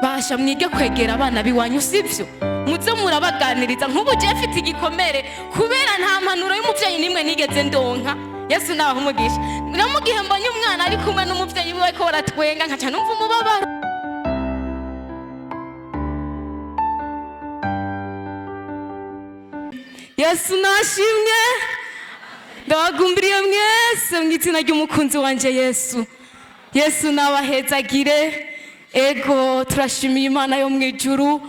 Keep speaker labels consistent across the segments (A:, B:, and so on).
A: Basha mwige kwegera abana biwanyu, sibyo? Muze murabaganiriza. Nk'ubu je mfite igikomere kubera nta mpanuro y'umuvyeyi nimwe nigeze ndonka. Yesu nabaha umugisha. No mu gihe mbonye umwana ari kumwe n'umuvyeyi wiwe ko baratwenga, nkaca numva umubabaro. Yesu nashimwe. Ndabagumbiriye mwese mu izina ry'umukunzi wanje Yesu. Yesu nabahezagire. Ego, turashimiye Imana yo mu ijuru,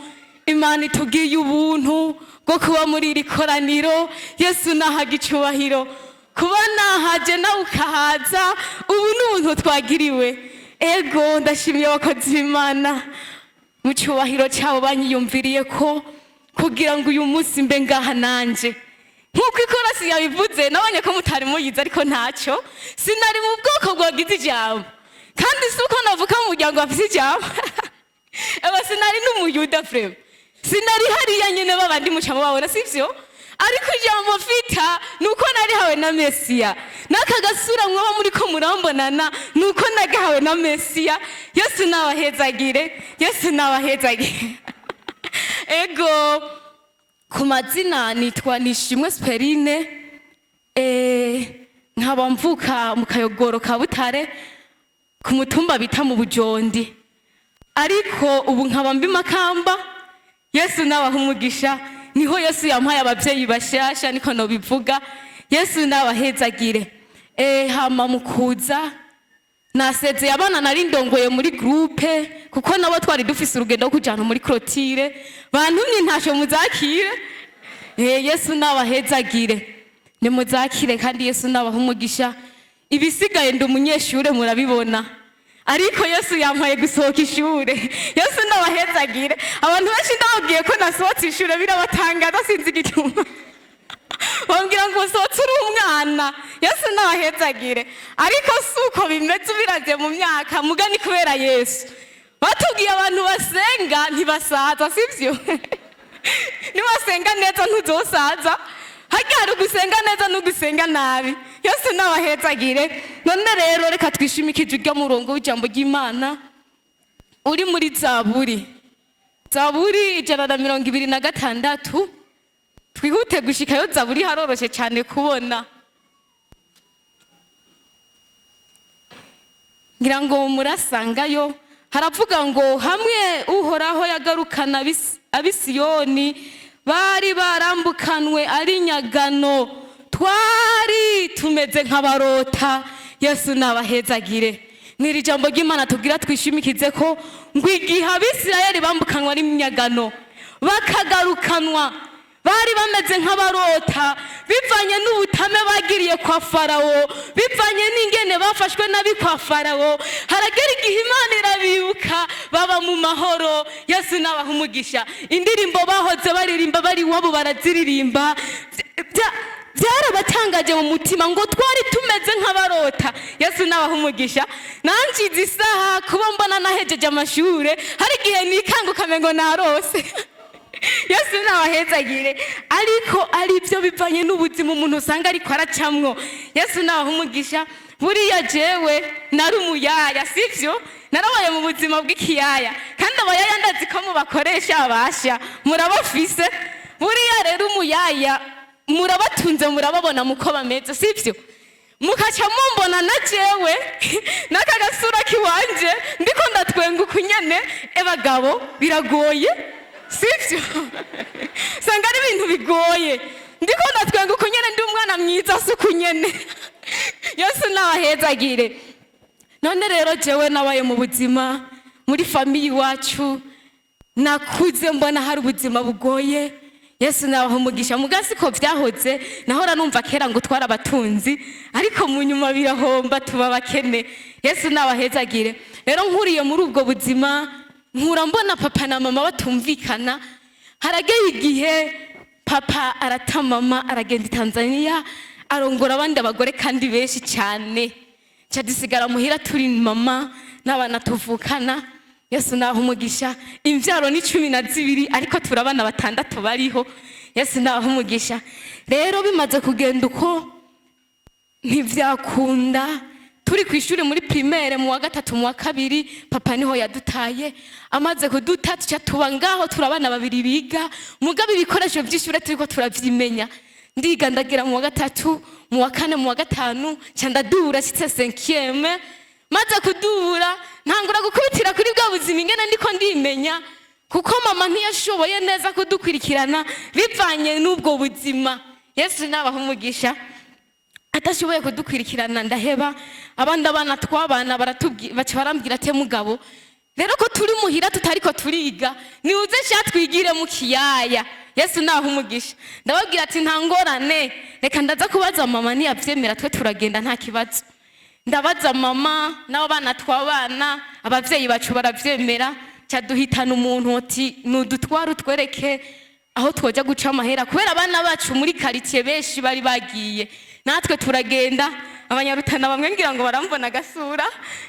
A: Imana itugiye ubuntu bwo kuba muri iri koraniro. Yesu nahaga icubahiro. Kuba nahaje nawe ukahaza, ubu ni ubuntu twagiriwe. Ego, ndashimiye abakozi b'Imana mu cyubahiro cyabo banyiyumviriye ko kugira ngo uyu munsi mbe ngaha nanje. Nk'uko ikorasi yabivuze, nabonye ko mutari muyizi, ariko ntacyo. Sinari mu bwoko bwagize ijambo, kandi si uko navuka mu muryango bafite ijambo. Eba, sinari n'umuyuda frema, sinari hariya nyine babandi muca mubabona, sivyo? Ariko ijambo mfita ni uko narihawe na Mesiya. N'aka gasura mwaba muri ko murambonana ni uko nagahawe na Mesiya. Yesu nabahezagire, Yesu nabahezagire. Ego, ku mazina nitwa Nishimwe Sperine, nkaba mvuka mu Kayogoro ka Butare, ku mutumba bita mu Bujondi, ariko ubu nkaba mbi Makamba. Yesu nabaha umugisha. Niho Yesu yampaye ababyeyi bashasha, niko nobivuga. Yesu nabahezagire. Hama mukuza nasezeye abana nari ndongoye muri groupe, kuko nabo twari dufise urugendo rwo kujana muri clôture. Bantumye ntasho, muzakire. Yesu nabahezagire, nimuzakire, kandi Yesu nabaha umugisha. Ibisigaye ndi umunyeshure murabibona, ariko Yesu yampaye gusohoka ishure. Yesu nabahezagire. Abantu benshi ndababwiye ko nasohotse ishure birabatangaza, sinzi igituma bambwira ngo usohotse uri umwana. Yesu nabahezagire. Ariko si uko bimeze ubiravye mu myaka, mugani kubera Yesu. Batubwiye abantu basenga ntibasaza, sivyo? Niwasenga neza ntuzosaza. Harya hari ugusenga neza n'ugusenga nabi. Yesu nabahezagire. None rero reka twishimikije urya murongo w'ijambo ry'Imana uri muri Zaburi, Zaburi 126. Twihute gushikayo, Zaburi haroroshe cyane kubona. Ngira ngo murasangayo. Haravuga ngo hamwe Uhoraho yagarukana ab'Isiyoni bari barambukanwe ari nyagano, twari tumeze nk'abarota. Yesu nabahezagire. Ni jambo ry'Imana tubwira twishimikize ko ngo igihe Abisirayeli bambukanwa ari nyagano bakagarukanwa, bari bameze nk'abarota, bivanye n'ubutame bagiriye kwa Farawo, bivanye n'ingene bafashwe nabi kwa Farawo. Haragera igihe Imana irabibuka, baba mu mahoro. Yesu nabaha umugisha. Indirimbo bahoze baririmba bari iwabo baraziririmba. Byarabatangaje mu mutima ngo twari tumeze nk'abarota. Yesu nabaha umugisha. Nanjize isaha kuba mbona nahejeje amashure, hari igihe nikanguka ngo narose. Yesu nabahezagire. Ariko ari byo bivanye n'ubuzima umuntu usanga ariko aracamwo. Yesu nabaha umugisha. Buriya jewe nari umuyaya, sivyo? Narabaye mu buzima bw'ikiyaya, kandi abayaya ndazi ko mubakoresha abasha murabafise. Buriya rero umuyaya murabatunze, murababona muko bameze, sivyo? Mukaca mumbona na jewe n'aka gasura kiwanje ndiko ndatwenga ukunyene. Ebagabo, biragoye, sivyo? Usanga ari ibintu bigoye. Ndiko ndatwenga ukunyene, ndi umwana mwiza, si ukunyene. Yesu nabahezagire. None rero jewe nabaye mu buzima muri famille iwacu, nakuze mbona hari ubuzima bugoye. Yesu nabaha umugisha. Mugasi ko byahoze, nahora numva kera ngo twari abatunzi, ariko mu nyuma birahomba tuba abakene. Yesu nabahezagire. Rero nkuriye muri ubwo buzima, nkura mbona papa na mama batumvikana. Harageye igihe papa arata mama, aragenda i Tanzania, arongora abandi abagore kandi benshi cyane. Nca dusigara muhira turi mama n'abana tuvukana. Yesu naha umugisha. Imbyaro ni 12, ariko turabana batandatu bariho. Yesu naha umugisha. Rero bimaze kugenda uko, ntibyakunda. Turi Turi ku ishuri muri primaire, mu wa gatatu, mu wa kabiri, papa niho yadutaye. Amaze kuduta, tuca tuba ngaho turi abana babiri biga, mugabo ibikoresho by'ishure turiko turavyimenya. Ndiga, ndagera mu wa gatatu, mu wa kane, mu wa gatanu, nca ndadura nshitse cinquième. Maze kudura, ntangura gukubitira kuri bwa buzima ingene ndiko ndimenya, kuko mama ntiyashoboye neza kudukurikirana bivanye n'ubwo buzima. Yesu nabaha umugisha. Atashoboye kudukurikirana, ndaheba. Abandi abana twabana baca barambwira ati: "Mugabo rero ko turi muhira tutariko turiga, niuze sha twigire mu kiyaya." Yesu naha umugisha. Ndababwira ati: "Nta ngorane, reka ndaza kubaza mama, niyavyemera twe turagenda, nta kibazo." Ndabaza mama n'abo bana twabana, abavyeyi bacu baravyemera. Ca duhitana umuntu ati: "Nudutwara utwereke aho twoja guca amahera," kubera abana bacu muri quartier benshi bari bagiye, natwe turagenda. Abanyarutana bamwe ngira ngo barambona agasura.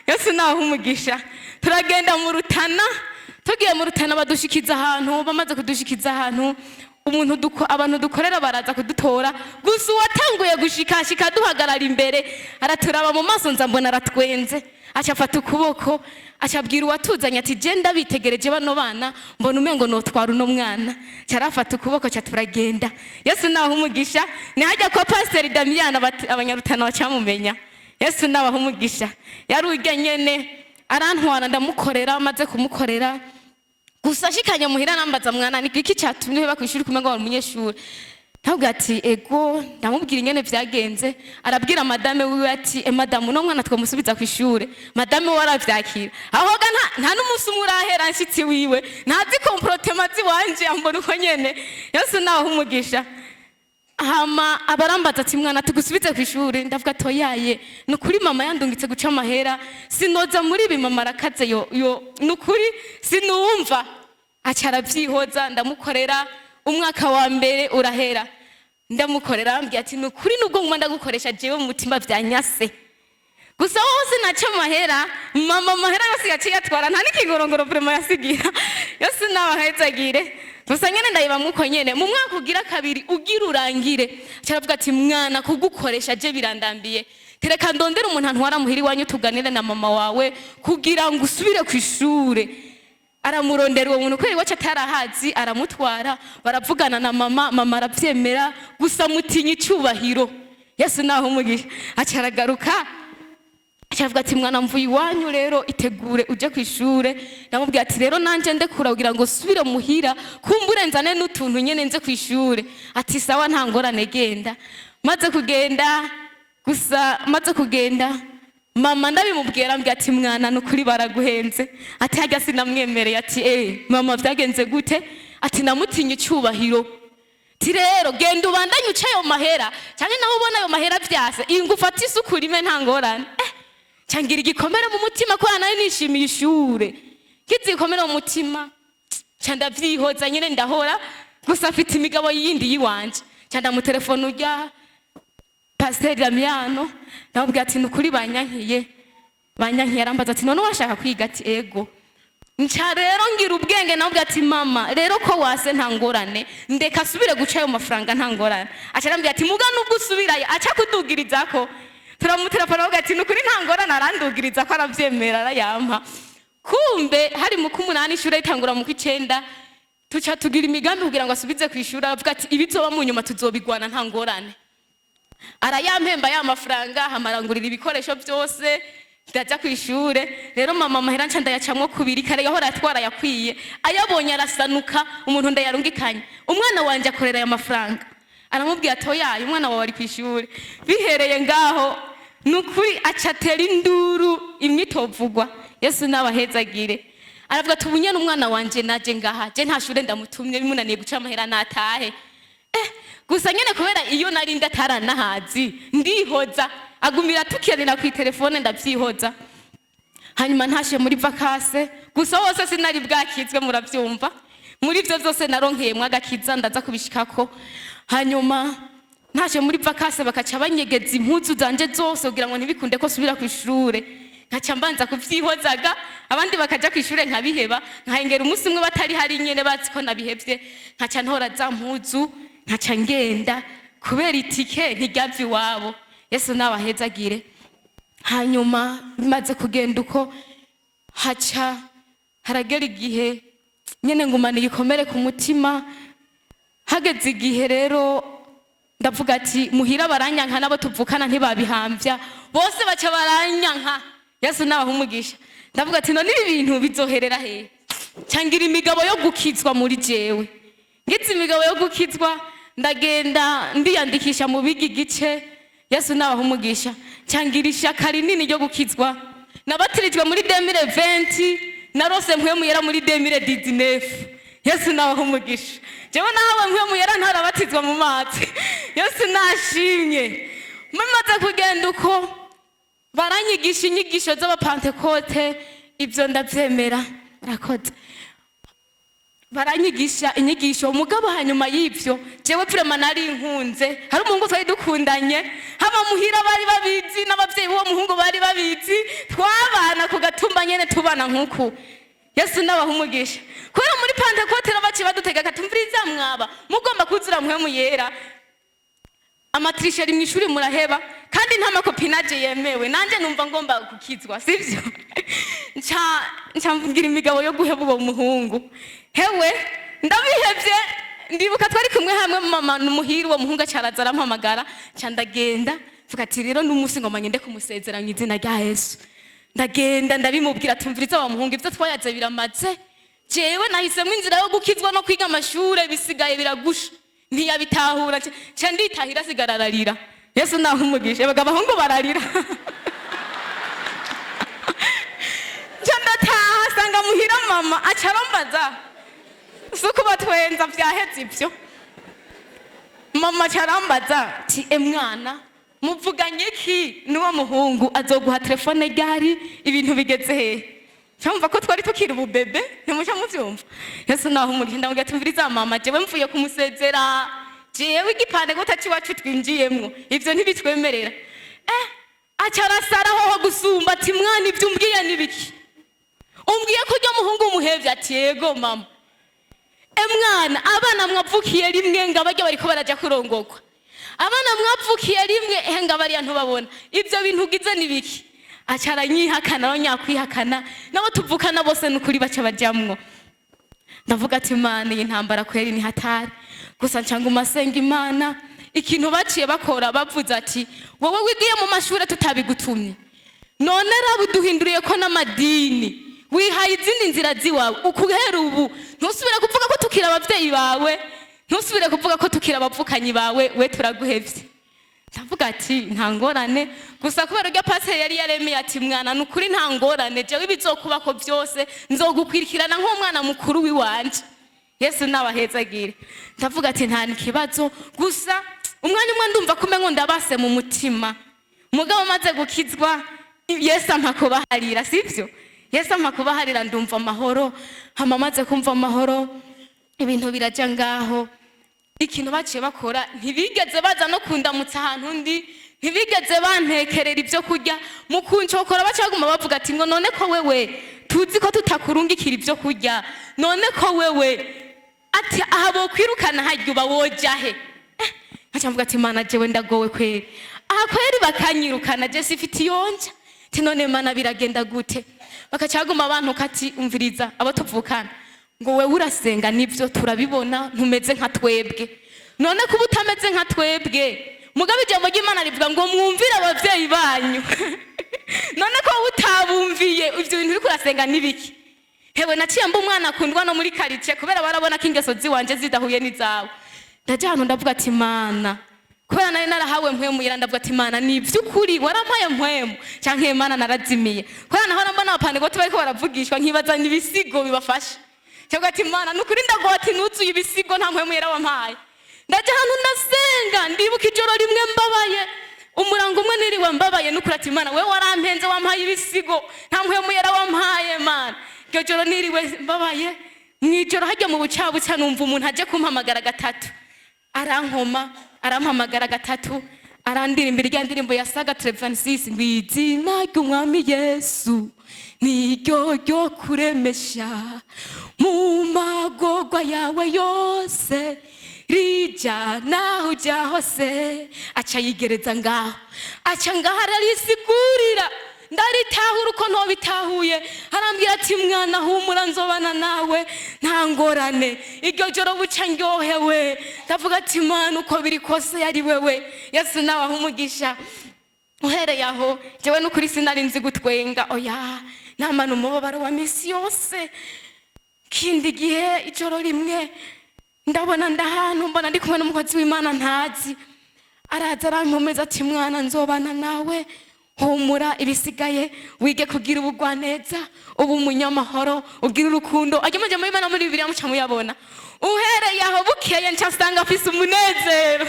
A: Yesu naho umugisha. Turagenda mu Rutana. Tugiye mu Rutana, badushikiza ahantu. Bamaze kudushikiza ahantu, abantu dukorera baraza kudutora. Gusa uwatanguye gushikashika duhagarara imbere, araturaba mu maso, nza mbona aratwenze, aca afata ukuboko, aca abwira uwatuzanye ati: "Je ndabitegereje bano bana, mbona umengo notwara uno mwana." Aca arafata ukuboko, aca turagenda. Yesu naho umugisha. Nihajya kwa Pasiteri Damiyana, abanyarutana bacamumenya. Yesu nabaha umugisha. Yari urya nyene arantwara, ndamukorera. Amaze kumukorera, gusa ashikanye muhira, nambaza: "Mwana, ni iki cyatumye uheba kwishuri, kumengo wari umunyeshuri?" Ntabwo ati: "Ego." Ndamubwira ingene vyagenze. Arabwira madame wiwe ati: "E madamu, uno mwana twamusubiza ku ishure." Madame we aravyakira. Ahoga nta n'umunsi umwe urahera nshitsi wiwe, ntazi comportement ziwanje, ambona uko nyene. Yesu naho umugisha. Hama abarambaza ati: "Mwana, tugusubize ku ishuri?" Ndavuga: "Toyaye, ni ukuri mama yandungitse guca amahera, sinoza muri ibi, mama arakaze yo yo, ni ukuri sinumva." Aca aravyihoza. Ndamukorera, umwaka wa mbere urahera ndamukorera. Arambwira ati: "Ni ukuri nubwo nguma ndagukoresha, jewe mu mutima vyanyase." Gusa wowe sinaca amahera, mama amahera yose yaciye atwara, nta n'ikigorongoro vraiment yasigira. Yose nabahezagire. Gusa nyene ndayibamwe uko nyene. Mu mwaka ugira kabiri ugira urangire, caravuga ati: "Mwana, kugukoresha je birandambiye, tereka ndondere umuntu antwara muhira iwanyu, tuganire na mama wawe kugira ngo usubire ku ishure." Aramurondera uwo muntu kubera iwacu atarahazi, aramutwara, baravugana na mama, mama aravyemera, gusa mutinya icubahiro. Yesu naho umugisha. Aca aragaruka, acavuga ati: "Mwana, mvuye iwanyu rero, itegure uje ku ishure." Ndamubwira ati: "Rero nanje ndekura kugira ngo subire muhira, kumbure nzane n'utuntu nyene nze ku ishure." Ati: "Sawa, nta ngorane, genda." Maze kugenda, gusa maze kugenda, mama ndabimubwira, ambwira ati: "Mwana, ni ukuri baraguhenze." Ati: "Harya sinamwemereye." Ati: "Eh mama, vyagenze gute?" Ati: "Namutinye icyubahiro." Ati: "Rero genda ubandanye uce ayo mahera, cyane nawe ubona ayo mahera vyase, ingo ufate isuku rime, nta ngorane." Cangira igikomere mu mutima kubera nari nishimiye ishure. Ngize igikomere mu mutima, ca ndavyihoza nyene, ndahora. Gusa mfite imigabo yindi yiwanje. Ca ndamutelefona urya Pasiteri Damiano, ndamubwira ati: "Ni ukuri banyankiye, banyankiye." Arambaza ati: "None washaka kwiga?" Ati: "Ego." Nca rero ngira ubwenge, namubwira ati: "Mama rero ko wase, nta ngorane, ndeka asubire guca ayo mafaranga, nta ngorane." Aca arambwira ati: "Muga nubwo usubirayo, aca kudugirizako." Turamutelefona, avuga ati: "Ni ukuri nta ngorane." Arandugiriza ko aravyemera, arayampa. Kumbe hari mu k'umunani, ishure ritangura mu k'icenda. Tuca tugira imigambi kugira ngo asubize ku ishuri. Aravuga ati: "Ibizoba mu nyuma tuzobigwana, nta ngorane." Arayampemba ya mafaranga, hamarangurira ibikoresho byose, ndaja ku ishure. Rero mama amahera nca ndayacamwo kubiri. Kare yahora atwara yakwiye, ayabonye arasanuka: "Umuntu ndayarungikanye, umwana wanje akorera aya mafaranga?" Aramubwira ati: "Oya, umwana wawe ari ku ishure." Bihereye ngaho, ni ukuri aca atera induru imwe itovugwa. Yesu nabahezagire. Aravuga ati: "Ubu nyene umwana wanje naje ngaha, je nta shure ndamutumye, bimunaniye guca amahera natahe." Gusa nyene kubera iyo nari ndataranahazi, ndihoza, agumira tukiranira ku telefone, ndavyihoza. Hanyuma ntashe muri vacances, gusa hose sinari bwakizwe, muravyumva. Muri ivyo vyose naronkeyemwo agakiza, ndaza kubishikako. Hanyuma ntashe muri vacances, bakaca banyegeza impuzu zanje zose kugira ngo ntibikunde ko subira ku ishure. Nkaca mbanza kuvyihozaga, abandi bakaja ku ishure nkabiheba, nkahengera umunsi umwe batari hari nyene bazi ko nabihevye, nkaca ntora za mpuzu, nkaca ngenda, kubera itike ntiryava iwabo. Yesu nabahezagire. Hanyuma bimaze kugenda uko, haca haragera igihe nyene ngumana igikomere ku mutima. Hageze igihe rero ndavuga ati muhira baranyanka, nabo tuvukana ntibabihambya, bose baca baranyanka. Yesu nabaha umugisha. Ndavuga ati none ibi bintu bizoherera hehe? Cangira imigabo yo gukizwa muri jewe. Ngize imigabo yo gukizwa, ndagenda ndiyandikisha mu bigi gice. Yesu nabaha umugisha. Cangira ishaka rinini ryo gukizwa. Nabatirijwe muri 2020, narose Mpwemu Yera muri 2019. Yesu nabaha umugisha. Jewe nahawe Mpwemu Yera ntarabatizwa mu mazi. Yesu nashimye. Mumaze kugenda uko, baranyigisha inyigisho z'abapantekote, ibyo ndabyemera, rakoze. Baranyigisha inyigisho, mugabo hanyuma y'ibyo jewe vraiment nari nkunze, hari umuhungu twari dukundanye. Haba muhira bari babizi, n'ababyeyi b'uwo muhungu bari babizi. Twabana ku gatumba nyene, tubana nk'uku. Yesu nabaha umugisha. Kubera muri Pantekote rero baciye badutega akatumviriza: mwaba mugomba kuzura Mpwemu Yera, ama tricheries mu ishuri muraheba, kandi nta ma copinage yemewe. Nanjye numva ngomba gukizwa, sibyo? Nca nca mvugira imigabo yo guheba uwo muhungu. Hewe, ndabihevye. Ndibuka twari kumwe hamwe mama numuhira, uwo muhungu acaraza arampamagara. Nca ndagenda, mvuga ati rero n'umunsi ngoma ngende kumusezera mu izina rya Yesu. Ndagenda ndabimubwira: tumviriza wa muhungu, ibyo twayaze biramaze. Jewe nahisemo inzira yo gukizwa no kwiga amashure, bisigaye biragusha. Ntiyabitahura. Nca nditahira, asigara ararira. Yesu naho umugisha. Erega abahungu bararira. Nca ndataha, sanga muhira mama aca arambaza, si uko batwenza, vyaheze ivyo. Mama aca arambaza ti: e mwana, muvuganye iki n'uwo muhungu? Azoguha telefone ryari? Ibintu bigeze hehe? Cyumva ko twari tukiri ububebe, ntimuca muvyumva. Yesu naho umugisha. Ndamubwira ati mviriza mama, jewe mvuye kumusezera. Jewe igipande guta c'iwacu twinjiyemwo, ivyo ntibitwemerera. Aca arasara hoho gusumba, ati mwana, ivyo umbwiye nibiki? Umbwiye ko uryo muhungu umuhevye? Ati yego mama. E mwana, abana mwavukiye rimwe nga barya bariko baraja kurongorwa, abana mwavukiye rimwe ehe nga bariya ntubabona, ivyo bintu ugize nibiki? Aca aranyihakana, abanyakwihakana nabo tuvukana bose nukuri baca bajamwo. Ndavuga ati Imana, iyi ntambara kweri ni hatari. Gusa nca nguma senga Imana. Ikintu baciye bakora, bavuze ati wowe wigiye mu mashure tutabigutumye, none raba uduhinduriye ko n'amadini, wihaye izindi nzira ziwawe. Ukuhera ubu ntusubire kuvuga ko tukiri abavyeyi bawe, ntusubire kuvuga ko tukiri abavukanyi bawe, we turaguhevye. Ndavuga ati nta ngorane. Gusa kubera urya pasiteri yari yaremeye ati mwana, ni ukuri nta ngorane, jewe ibizokubako byose nzogukwirikirana nk'umwana mukuru w'iwanje. Yesu nabahezagire. Ndavuga ati nta kibazo. Gusa umwanya umwe ndumva ko umengo ndabase mu mutima. Mugabo maze gukizwa, Yesu ampa kubaharira, sibyo? Yesu ampa kubaharira, ndumva amahoro. Hama maze kumva amahoro, ibintu biraja ngaho. Ikintu baciye bakora, ntibigeze baza no kundamutsa ahantu ndi, ntibigeze bantekerera ibyo kurya. Mu kuncokora baca baguma bavuga ati ngo none ko wewe tuzi ko tutakurungikira ibyo kurya, none ko wewe ati aha bokwirukana harya uba woja he? Nkaca mvuga ati Mana, jewe ndagowe kweri, aha kweri bakanyirukana, je sifite iyonja. Ati none Mana, biragenda gute? Bakaca baguma bantuka ati umviriza, abo tuvukana ngo wewe urasenga, nibyo turabibona, ntumeze nka twebwe. None kuba utameze nka twebwe, mugabo ijambo ry'Imana rivuga ngo mwumvire ababyeyi banyu, none ko wowe utabumviye, ibyo bintu uriko urasenga n'ibiki? Hewe, naciye mba umwana akundwa no muri karitsiye, kubera barabona ko ingeso ziwanje zidahuye n'izawe. Ndaja ahantu, ndavuga ati Mana, kubera nari narahawe Mpwemu Yera, ndavuga ati Mana, ni ivy'ukuri warampaye Mpwemu canke Mana narazimiye? Kubera nahora mbona abapantekote bariko baravugishwa, nkibaza ni ibisigo bibafasha. Cyangwa ati Mana, nukuri ndagowe, ati nuzuye ibisigo, nta Mpwemu Yera wampaye. Ndaja ahantu ndasenga. Ndibuka ijoro rimwe mbabaye, umurango umwe niriwe mbabaye nukuri, ati Mana, wewe warampenze, wampaye ibisigo, nta Mpwemu Yera wampaye. Mana, iryo joro niriwe mbabaye, mw'ijoro hajya mu bucabuca, numva umuntu aje kumpamagara gatatu, arankoma, arampamagara gatatu, arandirimbira irya ndirimbo ya Saga 26 ngo izina ry'Umwami Yesu niryo ryo kuremesha mu magorwa yawe yose. Rija naho ujya hose. Aca yigereza ngaho, aca ngaho ararisigurira, ndaritahura uko ntobitahuye. Arambwira ati: "Mwana, humura, nzobana nawe, nta ngorane." Iryo joro buca ndyohewe, ndavuga ati: "Mana, uko biri kose yari wewe." Yesu nawe aho umugisha. Uhereye aho, jewe n'ukuri sinari nzi gutwenga, oya, namana umubabaro wa misi yose. Kindi gihe, ijoro rimwe, ndabona ndahantu, mbona ndi kumwe n'umukozi w'Imana ntazi. Araza arampomeza ati: "Mwana, nzobana nawe, humura, ibisigaye wige kugira ubugwaneza, uba umunyamahoro, ugira urukundo." Ajya mujya muri Imana, muri Bibiliya muca muyabona. Uhereye aho, bukeye nca nsanga afise umunezero.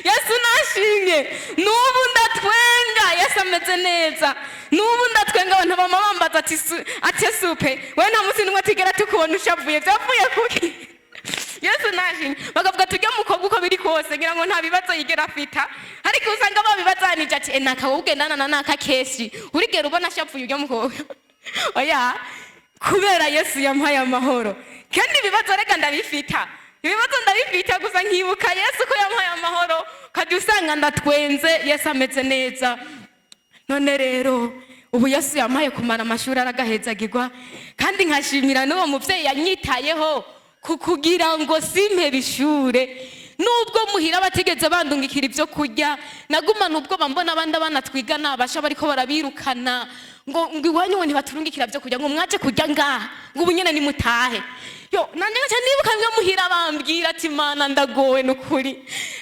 A: Yesu nashimye, n'ubu ndatwenga. Yesu ameze neza, n'ubu ndatwenga. Abantu bama bambaza ati: "Ati Supe, we nta munsi n'umwe atigera tukubona ushavuye, byavuye kuki?" Yesu nashimye. Bakavuga: "Tujya mukobwa, uko biri kose ngira ngo nta bibazo yigera afita." Ariko usanga babibazanije ati: "E, naka wowe ugendana na naka keshi, urigera ubona ashavuye ujya mukobwa?" Oya, kubera Yesu yampaye amahoro. Kandi ibibazo reka ndabifita, ibibazo ndabifita, gusa nkibuka Yesu ko yampaye amahoro, ukajya usanga ndatwenze. Yesu ameze neza. None rero ubu Yesu yampaye kumara amashuri, aragahezagirwa, kandi nkashimira n'uwo mubyeyi yanyitayeho kukugira ngo simpebe ishure. Nubwo muhira batigeze bandungikira ibyo kurya, nagumana ubwoba mbona abandi abana twigana basha bariko barabirukana ngo iwanyu ngo ntibaturungikira byo kurya, ngo mwaje kurya ngaha, ngo ubu nyene nimutahe. Yo nanje nkaca nibuka bimwe muhira bambwira ati: "Mana, ndagowe nukuri."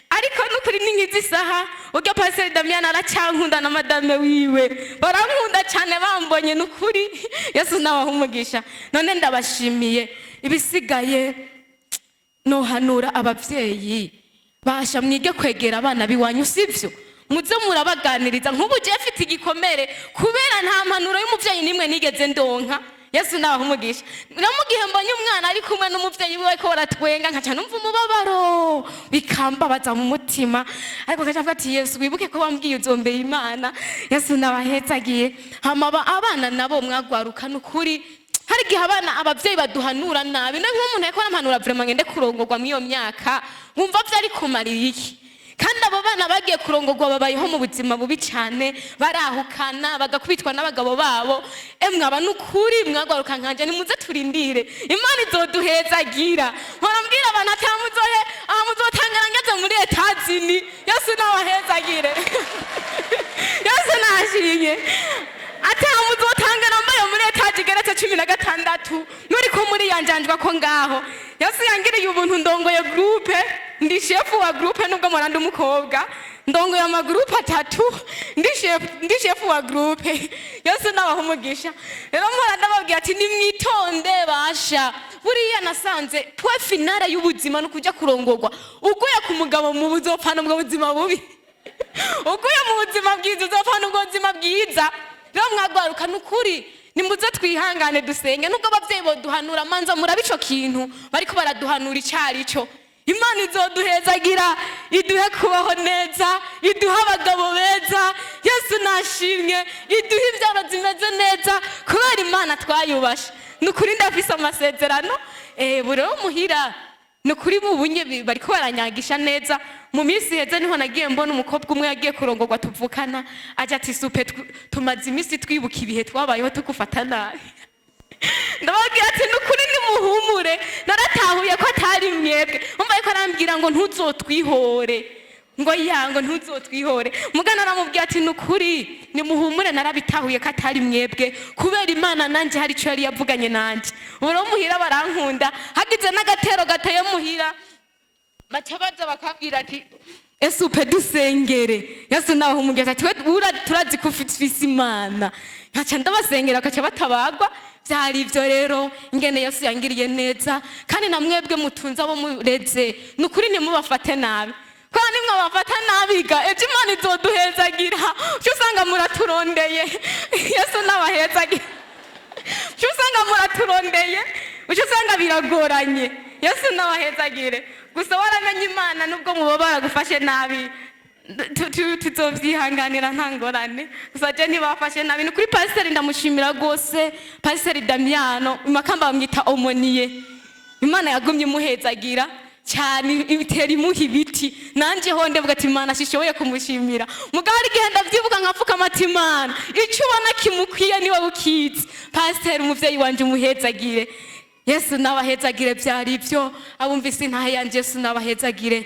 A: Ariko nukuri ni nkizi isaha, urya Pasiteri Damiyani aracyankunda na madame wiwe barankunda cyane bambonye. Nukuri Yesu nawe umugisha. None ndabashimiye. Ibisigaye nohanura ababyeyi: basha, mwige kwegera abana biwanyu, sibyo? Muze murabaganiriza. Nk'ubu jewe mfite igikomere kubera nta mpanuro y'umubyeyi n'imwe nigeze ndonka. Yesu nawe umugisha. No mu gihe mbonye umwana ari kumwe n'umubyeyi wiwe ko baratwenga, nkaca numva umubabaro, bikambabaza mu mutima, ariko nkaca mvuga ati: "Yesu, wibuke ko wambwiye uzombeye Imana." Yesu nabahetsagiye. Hama abana nabo mwagwaruka, nukuri hari igihe abana ababyeyi baduhanura nabi. No nk'umuntu yariko arampanura vraiment ngende kurongorwa mw'iyo myaka, wumva vyari kumarira iki? Kandi abo bana bagiye kurongorwa babayeho mu buzima bubi cyane, barahukana, bagakubitwa n'abagabo babo. Emwe aba nukuri mwagaruka nkanje, nimuze turindire, Imana izoduhezagira. Mpora mbwira abantu ati: "Muzohe aha, muzotangara ngeze muri Etazini." Yesu nawahezagire. Yesu nashimye ati: "Aha muzotangara mbaye muri etaje igeretse 16, nuri ko muri yanjanjwa ko ngaho." Yesu yangiriye ubuntu, ndongoye groupe, ndi chef wa groupe. Nubwo muranda umukobwa, ndongoye amagroupe atatu, ndi chef, ndi chef wa groupe. Yesu nabaha umugisha. Rero mpora ndababwira ati: "Nimwitonde basha." Buriya nasanze point finale y'ubuzima ni ukujya kurongorwa. Uguye ku mugabo mubi, uzopfana ubwo buzima bubi. Uguye mu buzima bwiza, uzopfana ubwo buzima bwiza. Rero mwagwaruka, ni ukuri nimuze twihangane, dusenge. Nubwo ababyeyi boduhanura, manza murabe ico kintu bariko baraduhanura icarico. Imana izoduhezagira, iduhe kubaho neza, iduhe abagabo beza. Yesu nashimwe. Iduhe ibyaro zimeze neza kubera Imana twayubashe. Ni ukuri ndafise amasezerano. Buri wo muhira, ni ukuri bubunye bariko baranyagisha neza. Mu minsi iheze niho nagiye mbona umukobwa umwe yagiye kurongorwa tuvukana aja ati: "Supe, tumaze iminsi twibuka ibihe twabayeho tugufata nabi." Ndababwira ati: "Ni ukuri nimuhumure, naratahuye ko atari mwebwe." Umva, ariko arambwira ngo ntuzotwihore, ngo yango ntuzotwihore. Mugana aramubwira ati: "Ni ukuri nimuhumure, narabitahuye ko atari mwebwe, kubera Imana nanjye hari icyo yari yavuganye nanjye." Ubu rero muhira barankunda. Hagize n'agatero gateye muhira, baca baza bakabwira ati: "Ese upe, dusengere." Yesu nawe umugeza ati: "We turazi ko ufise Imana." Nkaca ndabasengera, bakaca batabagwa. Byari ibyo rero ingene Yesu yangiriye neza. Kandi na mwebwe mutunze abo mureze, ni ukuri ntimubafate nabi, kubera nimwe bafata nabi ga, ejo Imana izoduhezagira, uca usanga muraturondeye. Yesu nabahezagira. Uca usanga muraturondeye, uca usanga biragoranye. Yesu nabahezagire. Gusa waramenye Imana, nubwo muba baragufashe nabi, tuzovyihanganira, nta ngorane. Gusa je ntibafashe nabi, ni kuri pasiteri ndamushimira rwose, Pasiteri Damiyano Makamba, bamwita omoniye. Imana yagumye imuhezagira. Cyane itera imuha ibiti. Nanjye ho ndavuga ati: "Imana, sishoboye kumushimira." Mugabo hari igihe ndabyibuka nkapfukama ati: "Imana, icyo ubona kimukwiye niwe ukizi." Pasiteri, umuvyeyi wanje, umuhezagire. Yesu nabahezagire. Byari ibyo. Abumvise intahe yanjye, Yesu nabahezagire.